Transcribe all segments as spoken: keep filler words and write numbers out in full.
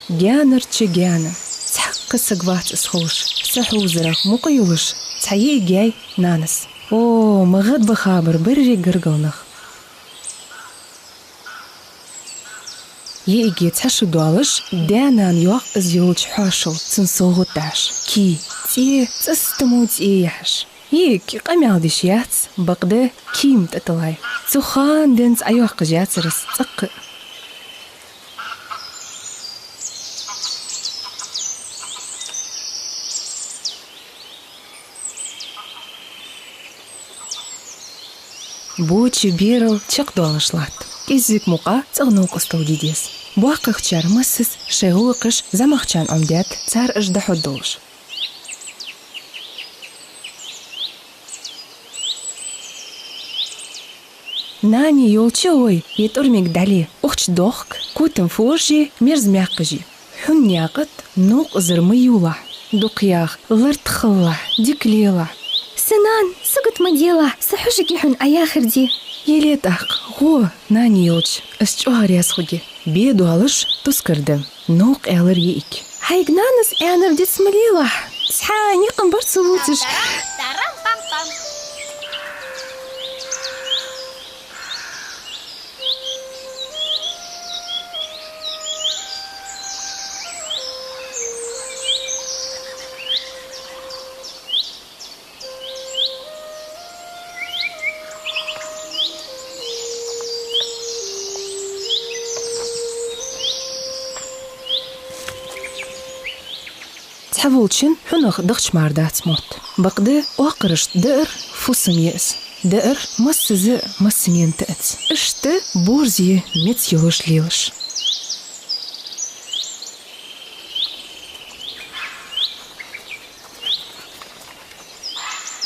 Гаьнарча гаьна. Цхьаккха саг вац из ховш. Са хьувзарах мукъа йолаш, цхьа йиӀиг яьй нанас. О, ма гӀадбахабар берригаш гаргара нах. ЙиӀиге цхьа шу доалаш, даь-нана йоаккх из йолча хьоашалгӀа, цун совгӀат деш. Кий, цӀе, цӀастамо цӀе яхьаш. ЙиӀиг къамаьл деш яц, бакъда кий-м тӀаталай. Цу хана денз Ӏайоаккхаш яцар из цӀаккха. Боча берал чакхдоалаш латт. КӀеззига мукъа цӀагӀа новкъостал де деза. БоккхагӀчар массаза шоай гӀулакхаш зӀамагӀчарна Ӏомадаьд, цар уж дӀахьоргдолаш. Нани йолча вай е тӀормиг дӀале, укх чу дохк, котам фуаржи, мерза маькхажи. Хьона наькъа тӀа новкъа зар ма ювлахь, дукха яха, лартӀа хилалахь, дика лелахь. Са нана, сагот ма делахь, са хьожаргья хьона Ӏа яхар де. Еле тӀаккха, гӀо, нани йолча, из чӀоагӀа раьза хургья. Бе доалаш тускар да, новкъа аьлар йиӀиг. Хьайга нанас аьннар диц ма лелахь, цхьа никъ-м бар цо лувцаш. Цхьаволчоа хьунагӀа дахча мара дац мотт. Бакъда оакхарашта даар фусам я из. Даар массаза а массанена тӀаэц. Иштта борз я меца йолаш лелаш.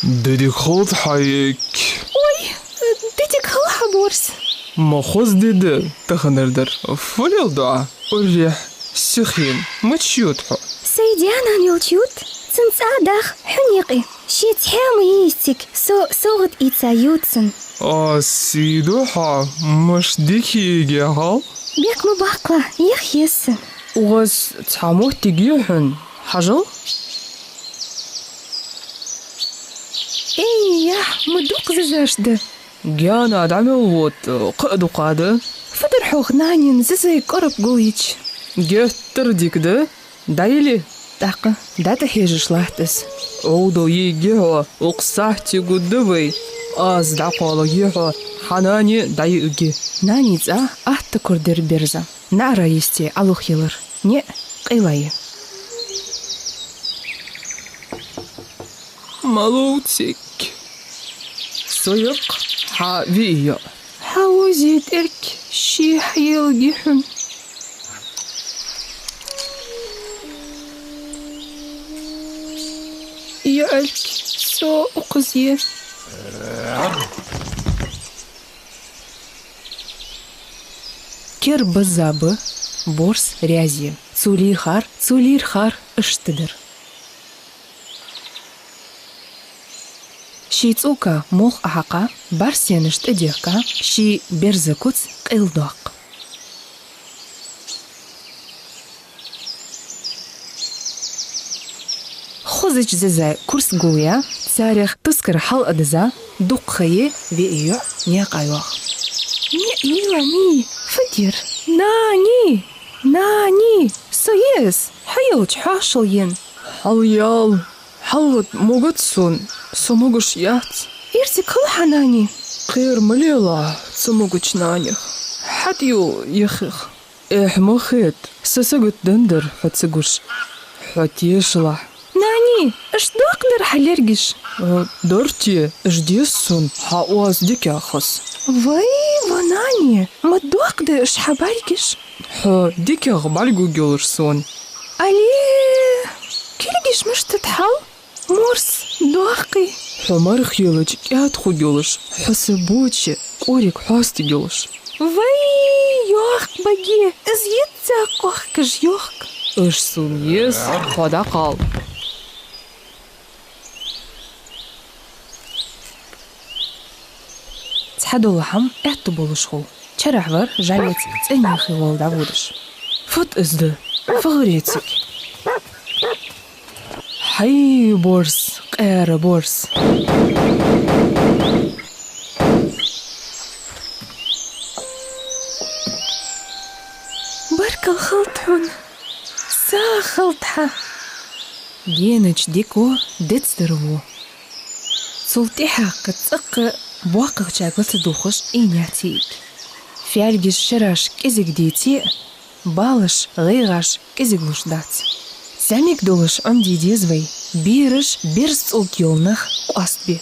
Ди дика хилда хьа, йиӀиг. Ой, ди дика хилда хьа, борз. Ма хоза ди да таханардар. Фу леладу Ӏа? Уррехь сихъ ена, мича йода хьо? Сай даь-нана йолча йода. Цун цӀа а даха хьона юкъе. Ше цхьа ма йий йистиг, со совгӀат ийца йода цунна. О, сий ду хьа, мишта дика йиӀиг я хьал. Бехк ма баккхалахь, яха еза са. Укхаза цхьа моттиг я хьона, хьажал. Эй, яхь, ма дукха зизаш да. Гаьна дӀа мел вода, кхы а дукха да. Фу дар хьох нанина зизай кӀораб гулйича? Геттара дика да. ДӀайилла тӀаккха. ДӀатӀахьежаш латт из. Ӏовдал йиӀиг я хьо, укх сахьте гургда вай. Аз дӀакхоалагӀа я хьо, хьа нани дӀайиӀиг я. Нани цӀа атта курадир берза. НаӀара йисте Ӏалух елар. НиӀ къайла я. Малув цига. Со я-кх хьа виӀий йоӀ. Хьа вози тӀерг ше хьаелларгья хьона. ЙиӀиг, со укхаза я. Кер базза ба, борз раьза я. Цо лийхар, цо лийрхар иштта дар. Ший цӀока молха Ӏохьакха, бӀаргсенаш тӀадехка, ший берза куц къайладоаккх. Хозача зизай курс гулъяь, царех тускар хьалъадиза, дукха ха я виӀий йоӀ наькъа йоагӀа. НиӀ йиӀиг, фу дир? Нани! Нани! Со я из, хьо йолча хьоашалгӀа я. Хьалъяла, хьалъода могад сона, со могаш яц. Эрсий кхалхьа, нани. Кхера ма лелахь, цу могача нанех. ХьатӀайола яхех. Эхь, ма хета, са сагот деннадар хьо ца гуш. Хьо тешалахь. Нани, иштта доккха дар хьа лергаш? Э, дар те, уж деза сона, хьа оаз дикагӀа хоза. Вай, ва нани, ма доккха да уж хьа бӀаргаш. Хьо дикагӀа бӀаргагургья йолаш сона. Алле, кулгаш мишта да хьал? Морс, доккхий. Хьо марха елча кӀаьда хургйолаш, хьо са боча кӀориг хьоастаргйолаш. Вай, йоккха баге, из йицца къохкаш йохк. Уж сона еза, хьо дӀакхалла. Цхьадола хӀама аьттув болаш хул. Чарахь вар жӀалеца цӀенъяхе гӀолла дӀаводаш. Фуд из да? ФагӀарий цига? Хьай, борз, къаьра борз! Баркал хилда хьона, сагӀа хилда хьа. Денача дико дицдар во. Цул тӀехьагӀа цӀаккха боккхагӀчаьрга ца дувхаш Ӏийнаяц йиӀиг. Фаьлгаш шераш кӀезига деце а, балаш, гӀайгӀаш кӀезига луш дац. ЗӀамига долаш Ӏомаде деза вай, бераш берза цӀулг йола нах къоастабе.